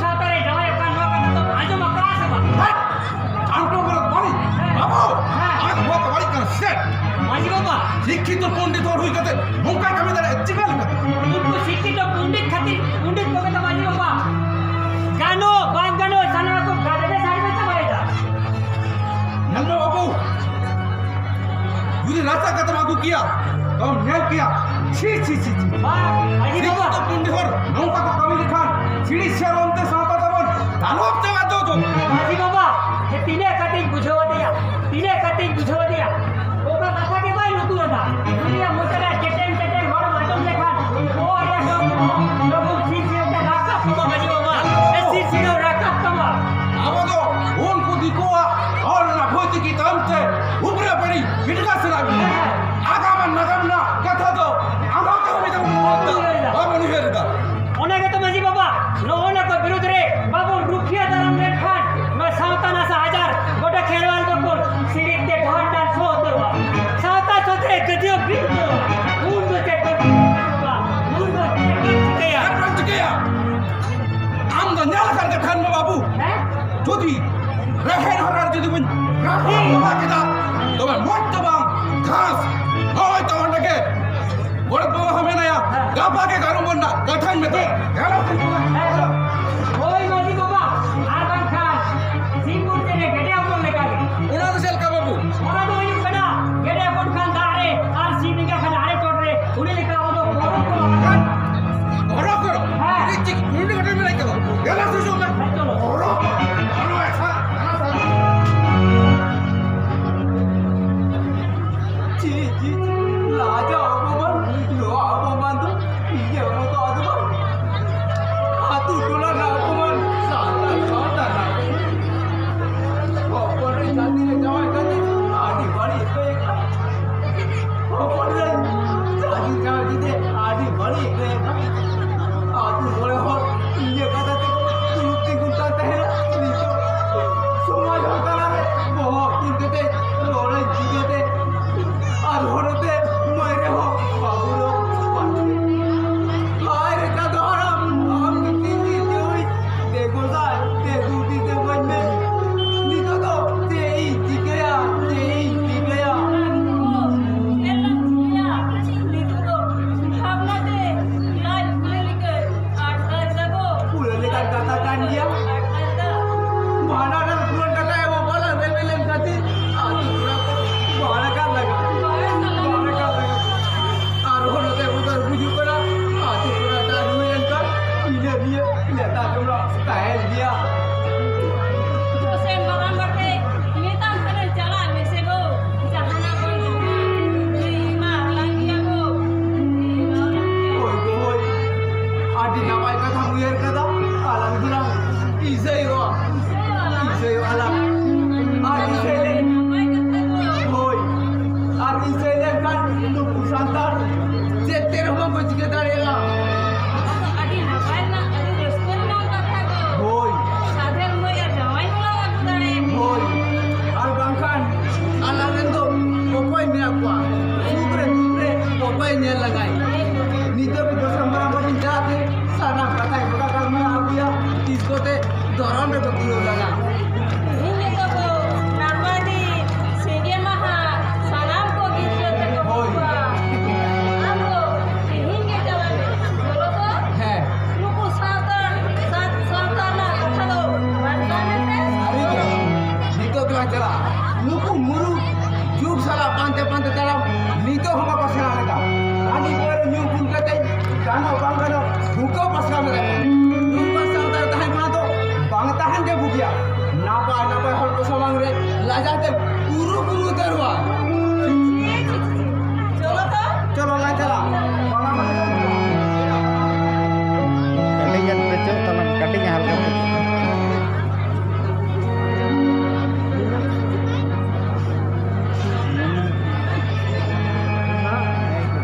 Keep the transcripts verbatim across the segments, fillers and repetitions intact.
ᱥᱟᱶᱛᱟ ᱨᱮ ᱡᱟᱶᱟᱭᱚᱜ ᱠᱟᱱ ᱱᱚᱣᱟ ᱠᱟᱛᱷᱟ ᱫᱚ ᱟᱸᱡᱚᱢ ᱟᱠᱟᱫᱼᱟ ᱥᱮ ᱵᱟᱝ? ᱦᱮᱸ! ᱟᱢ ᱫᱚ ᱵᱚᱞᱮ ᱵᱟᱹᱲᱤᱡ! ᱦᱮᱸ᱾ ᱵᱟᱹᱵᱩ! ᱦᱮᱸ᱾ ᱟᱢ ᱱᱚᱣᱟ ᱫᱚ ᱵᱟᱹᱲᱤᱡ ᱠᱟᱱᱟ ᱥᱮ? ᱢᱟᱹᱡᱷᱤ ᱵᱟᱵᱟ! ᱥᱤᱠᱠᱷᱤᱛᱚ ᱯᱚᱱᱰᱤᱛ ᱦᱚᱲ ᱦᱩᱭ ᱠᱟᱛᱮ ᱱᱚᱝᱠᱟ ᱠᱟᱹᱢᱤ ᱫᱟᱲᱮᱭᱟᱜᱼᱟ ᱪᱤᱠᱟ ᱞᱮᱠᱟᱛᱮ? ᱩᱱᱠᱩ ᱥᱤᱠᱠᱷᱤᱛᱚ ᱯᱚᱱᱰᱤᱛ ᱠᱷᱟᱹᱛᱤᱨ ᱯᱚᱱᱰᱤᱛ ᱠᱚᱜᱮ ᱛᱚ ᱢᱟᱹᱡᱷᱤ ᱵᱟᱵᱟ ᱜᱟᱱᱚᱜ ᱵᱟᱝ ᱜᱟᱱᱚᱜ ᱥᱟᱱᱟᱢ ᱠᱚ ᱜᱟᱰᱮ ᱥᱟᱹᱨᱤ ᱠᱚ ᱪᱟᱵᱟᱭᱮᱫᱟ᱾ ᱧᱮᱞ ᱢᱮ ᱵᱟᱹᱵᱩ, ᱡᱩᱫᱤ ᱨᱟᱪᱟ ᱠᱟᱛᱮᱢ ᱟᱹᱜᱩ ᱠᱮᱭᱟ, ᱛᱚᱢ ᱧᱮᱞ ᱠᱮᱭᱟ᱾ ᱪᱷᱤ, ᱪᱷᱤ, ᱪᱷᱤ, ᱪᱷᱤ᱾ ᱵᱟᱝ, ᱢᱟᱹᱡᱷᱤ ᱵᱟᱵᱟ᱾ ᱥᱤᱠᱠᱷᱤᱛᱚ ᱯᱚᱱᱰᱤᱛ ᱦᱚᱲ ᱱᱚᱝᱠᱟ ᱠᱚ ᱠᱟᱹᱢᱤ ᱞᱮᱠᱷᱟᱱ ᱥᱤᱲᱤ ᱥᱮᱨ ᱚᱱᱛᱮ ᱥᱟᱶᱛᱟ ᱛᱟᱵᱚᱱ ᱫᱟᱱᱚᱵ ᱪᱟᱵᱟ ᱫᱚ ᱫᱚ᱾ ᱢᱟᱹᱡᱷᱤ ᱵᱟᱵᱟ, ᱡᱮ ᱛᱤᱱᱟᱹᱜ ᱠᱟᱛᱮᱧ ᱵᱩᱡᱷᱟᱹᱣ ᱟᱫᱮᱭᱟ, ᱛᱤᱱᱟᱹᱜ ᱠᱟᱛᱮᱧ ᱵᱩᱡᱷᱟᱹᱣ ᱟᱫᱮᱭᱟ, ᱚᱠᱟ ᱠᱟᱛᱷᱟ ᱜᱮ ᱵᱟᱭ ᱞᱩᱛᱩᱨ ᱟᱫᱟ᱾ ᱩᱱᱤᱭᱟᱜ ᱢᱚᱪᱟ ᱨᱮ ᱠᱮᱴᱮᱱ ᱠᱮᱴᱮᱱ ᱦᱚᱲ ᱟᱸᱡᱚᱢ ᱞᱮᱠᱷᱟᱱ, ᱚ, ᱮ ᱰᱚᱜᱚᱨ, ᱰᱚᱜᱚᱨ ᱥᱤᱨ ᱥᱤᱨ ᱛᱮ ᱨᱟᱠᱟᱵ ᱛᱟᱢᱟ ᱢᱟᱹᱡᱷᱤ ᱵᱟᱵᱟ᱾ ᱮ ᱥᱤᱨ ᱥᱤᱨ ᱨᱟᱠᱟᱵ ᱛᱟᱢᱟ᱾ ᱟᱵᱚ ᱫᱚ ᱩᱱᱠᱩ ᱫᱤᱠᱩᱣᱟᱜ ᱦᱚᱲ ᱨᱮᱱᱟᱜ ᱵᱷᱩᱞ ᱛᱮᱠᱤ ᱛᱟᱭᱚᱢ ᱛᱮ ᱩᱵᱨᱟ ᱵᱟᱹᱲᱤ ᱵᱤᱰᱜᱟ ᱥᱟᱱᱟ ᱵᱤᱱᱟ᱾ ᱟᱜᱟᱢ ᱟᱨ ᱱᱟᱜᱟᱢ ᱨᱮᱱᱟᱜ ᱠᱟᱛᱷᱟ ᱫᱚ ᱟᱢ ᱦᱚᱸ ᱛᱮᱦᱚᱸ ᱢᱤᱫ ᱫᱷᱟᱣ ᱵᱟᱵᱚᱱ ᱩᱭᱦᱟᱹᱨ ᱮᱫᱟ᱾ ᱚᱱᱟ ᱜᱮᱛᱚ ᱢᱟᱹᱡᱷᱤ ᱵᱟᱵᱟ, ᱱᱚᱜᱼᱚ ᱱᱟ ᱠᱚ ᱵᱤᱨᱩᱫᱽ ᱨᱮ ᱵᱟᱵᱚᱱ ᱨᱩᱠᱷᱤᱭᱟᱹ ᱫᱟᱨᱟᱢ ᱞᱮᱱᱠᱷᱟᱱ ᱱᱚᱣᱟ ᱥᱟᱶᱛᱟ ᱱᱟᱥᱟ ᱟᱡᱟᱨ ᱜᱚᱴᱟ ᱠᱷᱮᱨᱣᱟᱞ ᱫᱚᱠᱚ ᱥᱤᱲᱤᱡ ᱛᱮ ᱰᱷᱟᱱ ᱰᱷᱟᱱ ᱥᱚ ᱩᱛᱟᱹᱨᱚᱜᱼᱟ᱾ ᱥᱟᱶᱛᱟ ᱥᱚᱛᱨᱮ ᱡᱩᱫᱤᱭᱳ ᱵᱤᱨ ᱩᱛᱟᱹᱨᱚᱜᱼᱟ, ᱩᱱ ᱫᱚ ᱪᱮᱫ ᱠᱚ ᱪᱤᱠᱟᱹᱭᱟ? ᱩᱱ ᱫᱚ ᱪᱮᱫ ᱠᱚ ᱪᱤᱠᱟᱹᱭᱟ? ᱟᱨ ᱵᱟᱝ ᱪᱤᱠᱟᱹᱭᱟ? ᱟᱢ ᱫᱚ ᱧᱮᱞ ᱟᱠᱟᱫ ᱠᱟᱛᱷᱟ ᱢᱮ ᱵᱟᱹᱵᱩ᱾ ᱦᱮᱸ? ᱡᱩᱫᱤ ᱨᱮᱦᱮᱫ ᱦᱚᱨᱟ ᱨᱮ ᱡᱩᱫᱤ ᱵᱚᱱ ᱨᱟᱯᱩᱫ ᱪᱟᱵᱟ ᱠᱮᱫᱟ, ᱛᱚᱵᱮ ᱢᱚᱡᱽ ᱫᱚ ᱵᱟᱝ, ᱜᱷᱟᱥ᱾ ᱱᱚᱜᱼᱚᱭ ᱛᱚ ᱚᱸᱰᱮ ᱜᱮ ᱜᱚᱰᱮᱛ ᱵᱟᱵᱟ ᱦᱚᱸ ᱢᱮᱱᱟᱭᱟ, ᱦᱮᱸ᱾ ᱜᱟᱯᱟ ᱜᱮ ᱜᱟᱞᱚᱪ ᱵᱚᱱ ᱨᱮᱱᱟᱜ ᱠᱟᱛᱷᱟᱧ ᱢᱮᱛᱟᱭᱟ᱾ ᱦᱮᱸ᱾ ᱦᱳᱭ ᱢᱟᱹᱡᱷᱤ ᱵᱟᱵᱟ, ᱟᱨ ᱵᱟᱝᱠᱷᱟᱱ ᱥᱤᱢ ᱵᱩᱨᱡᱤ ᱨᱮ ᱜᱮᱰᱮ ᱦᱚᱯᱚᱱ ᱞᱮᱠᱟ ᱜᱮ᱾ ᱚᱱᱟ ᱫᱚ ᱪᱮᱫ ᱞᱮᱠᱟ ᱵᱟᱹᱵᱩ? ᱚᱱᱟ ᱫᱚ ᱦᱩᱭᱩᱜ ᱠᱟᱱᱟ ᱜᱮᱰᱮ ᱦᱚᱯᱚᱱ ᱠᱷᱟᱱ ᱫᱟᱜ ᱨᱮ ᱟᱨ ᱥᱤᱢ ᱮᱸᱜᱟ ᱠᱷᱟᱱ ᱟᱲᱮ ᱪᱚᱴ ᱨᱮ, ᱩᱱᱤ ᱞᱮᱠᱟ ᱟᱵᱚ ᱫᱚ ᱯᱚᱨᱚᱵᱽ ᱠᱚ ᱵᱟᱝ ᱠᱟᱱᱟ᱾ ᱦᱚᱨᱚ ᱠᱚᱨᱚ᱾ ᱦᱮᱸ᱾ ᱤᱧ ᱪᱤᱠ ᱩᱱᱤ ᱠᱟᱹᱴᱤᱡ ᱢᱮᱱᱟᱭ ᱛᱟᱵᱚ᱾ ᱜᱮᱞᱟ ᱥᱩᱥᱩ ᱢᱮ᱾ ᱦᱮᱸ, ᱪᱚᱞᱚ᱾ ᱦᱚᱨᱚ᱾ ᱦᱚᱨᱚ ᱮᱠᱷᱟ᱾ ᱪᱤ, ᱪᱤ, ᱪᱤ᱾ ᱞᱟᱡᱟ ᱚᱯᱚᱢᱟᱱ᱾ ᱱᱚᱣᱟ ᱚᱯᱚᱢᱟᱱ ᱫᱚ ᱤᱧᱟᱹᱜ ᱢᱚᱛᱚ ᱟᱫᱚ ᱵᱟᱝ᱾ ᱟᱹᱰᱤ ᱱᱟᱯᱟᱭ ᱠᱟᱛᱷᱟᱢ ᱩᱭᱦᱟᱹᱨ ᱠᱟᱫᱟ᱾ ᱟᱞᱟᱝ ᱫᱚᱞᱟᱝ ᱤᱥᱟᱹᱭᱚᱜᱼᱟ᱾ ᱤᱥᱟᱹᱭᱚᱜᱼᱟ ᱞᱟᱝ᱾ ᱟᱨ ᱤᱥᱟᱹᱭ ᱞᱮᱱ, ᱦᱳᱭ, ᱟᱨ ᱤᱥᱟᱹᱭ ᱞᱮᱱᱠᱷᱟᱱ ᱱᱩᱠᱩ ᱥᱟᱱᱛᱟᱲ ᱪᱮᱫ ᱛᱮ ᱨᱮᱦᱚᱸ ᱵᱟᱠᱚ ᱪᱤᱠᱟᱹ ᱫᱟᱲᱮᱭᱟᱜᱼᱟ᱾ ᱟᱹᱰᱤ ᱱᱟᱯᱟᱭ ᱨᱮᱱᱟᱜ, ᱟᱹᱰᱤ ᱨᱟᱹᱥᱠᱟᱹ ᱨᱮᱱᱟᱜ ᱠᱟᱛᱷᱟ ᱫᱚ᱾ ᱦᱳᱭ᱾ ᱥᱟᱫᱷᱮᱱ ᱢᱟᱹᱭ ᱟᱨ ᱡᱟᱶᱟᱭ ᱠᱚᱲᱟ ᱟᱹᱜᱩ ᱫᱟᱲᱮᱭᱟᱠᱚ᱾ ᱦᱳᱭ᱾ ᱟᱨ ᱵᱟᱝᱠᱷᱟᱱ ᱟᱞᱟᱝ ᱨᱮᱱ ᱫᱚ ᱚᱠᱚᱭ ᱢᱮᱱᱟᱜ ᱠᱚᱣᱟ? ᱥᱩᱠ ᱨᱮ ᱫᱩᱠ ᱨᱮ ᱚᱠᱚᱭ ᱧᱮᱞ ᱞᱟᱜᱟᱭ? ᱱᱤᱛᱚᱜ ᱫᱚ ᱥᱟᱢᱵᱽᱨᱟᱢ ᱵᱟᱹᱴᱤ ᱡᱟᱛᱮ ᱥᱟᱱᱟᱢ ᱠᱟᱛᱷᱟ ᱜᱚᱴᱟ ᱜᱟᱞᱢᱟᱨᱟᱣ ᱟᱹᱜᱩᱭᱟ, ᱛᱤᱥ ᱠᱚᱛᱮ ᱫᱷᱚᱨᱚᱢ ᱨᱮᱠᱚ ᱛᱤᱸᱜᱩ ᱞᱟᱜᱟ᱾ ᱛᱮᱦᱮᱧ ᱜᱮᱛᱚ ᱠᱚ ᱱᱟᱲᱵᱟᱭ ᱫᱤᱱ, ᱥᱤᱸᱜᱮ ᱢᱟᱦᱟ, ᱥᱟᱱᱟᱢ ᱠᱚ ᱜᱤᱫᱽᱨᱟᱹ ᱛᱮᱠᱚ ᱦᱳᱭ᱾ ᱟᱢ ᱫᱚ ᱛᱮᱦᱮᱧ ᱜᱮ ᱪᱟᱞᱟᱜ ᱢᱮ᱾ ᱵᱚᱞᱚ ᱫᱚ ᱦᱮᱸ᱾ ᱱᱩᱠᱩ ᱥᱟᱶᱛᱟ, ᱥᱟᱶ-, ᱥᱟᱶᱛᱟ ᱨᱮᱱᱟᱜ ᱠᱟᱛᱷᱟ ᱫᱚ ᱵᱟᱝ ᱠᱟᱱ ᱢᱮᱱᱛᱮ᱾ ᱥᱟᱹᱨᱤ ᱜᱮ᱾ ᱱᱤᱛᱚᱜ ᱜᱮᱞᱟᱝ ᱪᱟᱞᱟᱜᱼᱟ᱾ ᱱᱩᱠᱩ ᱢᱩᱨᱩᱠ ᱡᱩᱜᱽ ᱥᱟᱞᱟᱜ ᱯᱟᱱᱛᱮ ᱯᱟᱱᱛᱮ ᱛᱟᱲᱟᱢ ᱱᱤᱛᱚᱜ ᱦᱚᱸ ᱵᱟᱠᱚ ᱥᱮᱬᱟ ᱞᱮᱫᱟ᱾ ᱦᱟᱺᱰᱤ ᱯᱟᱹᱣᱨᱟᱹ ᱧᱩ ᱵᱩᱞ ᱠᱟᱛᱮ ᱜᱟᱱᱚᱜ ᱵᱟᱝ ᱜᱟᱱᱚᱜ ᱱᱩᱠᱩ ᱯᱟᱥᱱᱟᱣ ᱞᱮᱫᱟ ᱠᱚ᱾ ᱱᱩᱠᱩᱣᱟᱜ ᱥᱟᱶᱛᱟ ᱨᱮ ᱛᱟᱦᱮᱸ ᱠᱟᱱᱟ ᱫᱚ ᱵᱟᱝ ᱛᱟᱦᱮᱱ ᱜᱮ ᱵᱩᱜᱤᱭᱟ᱾ ᱱᱟᱯᱟᱭ ᱱᱟᱯᱟᱭ ᱦᱚᱲ ᱠᱚ ᱥᱟᱢᱟᱝ ᱨᱮ ᱞᱟᱡᱟᱣ ᱛᱮ ᱩᱨᱩ ᱵᱩᱨᱩ ᱩᱛᱟᱹᱨᱚᱜᱼᱟ᱾ ᱪᱚᱞᱚ ᱛᱚ᱾ ᱪᱚᱞᱚ ᱞᱟᱝ ᱪᱟᱞᱟᱜ᱾ ᱠᱟᱹᱴᱤᱡ ᱜᱟᱱ ᱯᱮᱪᱚᱜ ᱛᱟᱞᱟᱝ, ᱠᱟᱹᱴᱤᱡ ᱦᱟᱞᱠᱟ ᱯᱮᱪᱚᱜ᱾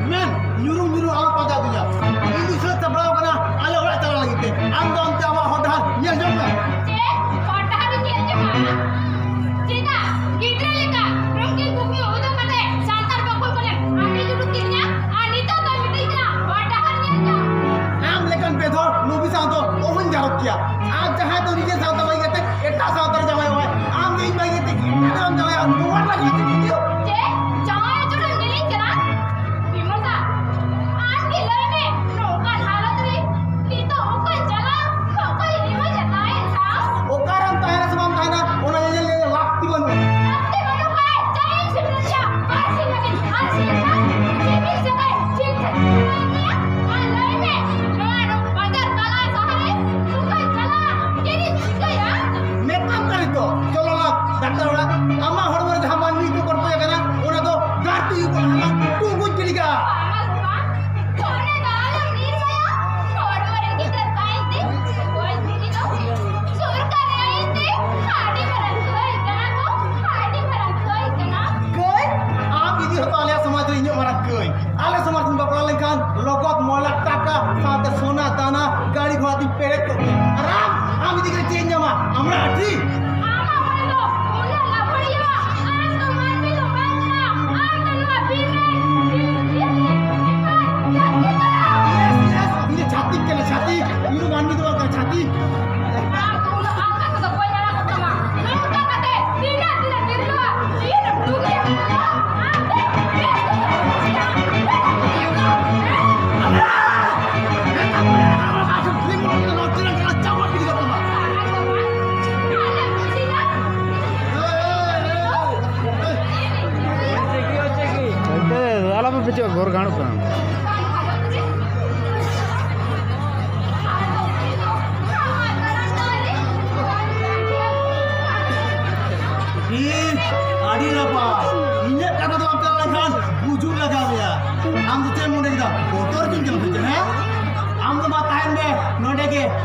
ᱢᱮᱱ, ᱧᱩᱨᱩ ᱧᱩᱨᱩ ᱟᱞᱚᱢ ᱯᱟᱸᱡᱟ ᱫᱤᱧᱟ᱾ ᱤᱧ ᱫᱩᱧ ᱥᱟᱹᱛ ᱥᱟᱯᱲᱟᱣ ᱠᱟᱱᱟ ᱟᱞᱮ ᱚᱲᱟᱜ ᱪᱟᱞᱟᱜ ᱞᱟᱹᱜᱤᱫ ᱛᱮ᱾ ᱟᱢ ᱫᱚ ᱚᱱᱛᱮ ᱟᱢᱟᱜ ᱦᱚᱨ ᱰᱟᱦᱟᱨ ᱧᱮᱞ ᱡᱚᱝ ᱢᱮ᱾ ᱪᱮᱫ? ᱦᱚᱨ ᱰᱟᱦᱟᱨ ᱤᱧ ᱧᱮᱞ ᱡᱚᱝᱟ? ᱪᱮᱫᱟᱜ? ᱜᱤᱫᱽᱨᱟᱹ ᱞᱮᱠᱟ ᱨᱚᱝᱜᱤᱱ ᱠᱩᱠᱢᱩ ᱩᱫᱩᱜ ᱠᱟᱛᱮ ᱥᱟᱱᱛᱟᱲ ᱵᱟᱠᱷᱳᱞ ᱠᱷᱚᱱᱮᱢ ᱟᱹᱰᱤ ᱡᱩᱞᱩᱜ ᱠᱤᱫᱤᱧᱟ ᱟᱨ ᱱᱤᱛᱚᱜ ᱫᱚ ᱢᱤᱛᱟᱹᱧ ᱠᱟᱱᱟ ᱦᱚᱨ ᱰᱟᱦᱟᱨ ᱧᱮᱞ ᱡᱚᱝ᱾ ᱟᱢ ᱞᱮᱠᱟᱱ ᱵᱮᱫᱷᱚᱲ ᱱᱩᱵᱤ ᱥᱟᱶ ᱫᱚ ᱚᱦᱚᱧ ᱜᱷᱟᱨᱚᱸᱡᱽ ᱠᱮᱭᱟ᱾ ᱟᱨ ᱡᱟᱦᱟᱸᱭ ᱫᱚ ᱱᱤᱡᱮ ᱥᱟᱶᱛᱟ ᱵᱟᱹᱜᱤ ᱠᱟᱛᱮ ᱮᱴᱟᱜ ᱥᱟᱶᱛᱟ ᱨᱮ ᱡᱟᱶᱟᱭᱚᱜᱼᱟᱭ, ᱟᱢ ᱫᱚ ᱤᱧ ᱵᱟᱹᱜᱤ ᱠᱟᱛᱮ ᱮᱴᱟᱜ ᱨᱮᱢ ᱡᱟᱶᱟᱭᱚᱜᱼᱟ, ᱱᱚᱣᱟ ᱨᱮᱱᱟᱜ ᱡᱩᱠᱛᱤ ᱪᱮᱫ ᱦᱩᱭᱩᱜ? ᱪᱮᱫ? ᱡᱟᱶᱟᱭ ᱦᱚᱪᱚ ᱨᱮᱢ ᱧᱮᱞᱤᱧ ᱠᱟᱱᱟ? ᱵᱤᱢᱚᱞ ᱫᱟ, ᱟᱢ ᱜᱮ ᱞᱟᱹᱭ ᱢᱮ, ᱱᱚᱝᱠᱟᱱ ᱦᱟᱞᱚᱛ ᱨᱮ ᱱᱤᱛᱚᱜ ᱚᱠᱚᱭ ᱪᱟᱞᱟᱣ, ᱚᱠᱚᱭ ᱮᱢᱟ ᱡᱟᱛᱟᱭᱮᱱ ᱥᱟᱶ? ᱚᱠᱟᱨᱮᱢ ᱛᱟᱦᱮᱱᱟ ᱥᱮ ᱵᱟᱢ ᱛᱟᱦᱮᱱᱟ, ᱚᱱᱟ ᱧᱮᱧᱮᱞ ᱨᱮᱭᱟᱜ ᱞᱟᱹᱠᱛᱤ ᱵᱟᱹᱱᱩᱜᱼᱟ᱾ ᱞᱟᱹᱠᱛᱤ ᱵᱟᱹᱱᱩᱜ ᱠᱷᱟᱡ, ᱪᱟᱞᱟᱣ ᱥᱮᱱᱚᱜ ᱜᱮᱭᱟ, ᱵᱟᱨ ᱥᱤᱧ ᱞᱟᱹᱜᱤᱫ, ᱟᱨ ᱥᱤᱧ ᱠᱷᱟᱱ ᱡᱤᱣᱤ ᱥᱮᱫᱟᱭ, ᱪᱮᱫ ᱠᱷᱟᱹᱛᱤᱨ ᱪᱟᱞᱟᱣ ᱜᱮᱭᱟ? ᱟᱨ ᱞᱟᱹᱭ ᱢᱮ, ᱱᱚᱣᱟ ᱵᱟᱡᱟᱨ ᱛᱟᱞᱟ ᱥᱟᱦᱟᱨ ᱨᱮ ᱚᱠᱚᱭ ᱪᱟᱞᱟᱣ?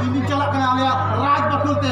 ᱤᱧ ᱫᱩᱧ ᱪᱟᱞᱟᱜ ᱠᱟᱱᱟ ᱟᱞᱮᱭᱟᱜ ᱨᱟᱡᱽ ᱵᱟᱠᱷᱳᱞ ᱛᱮ᱾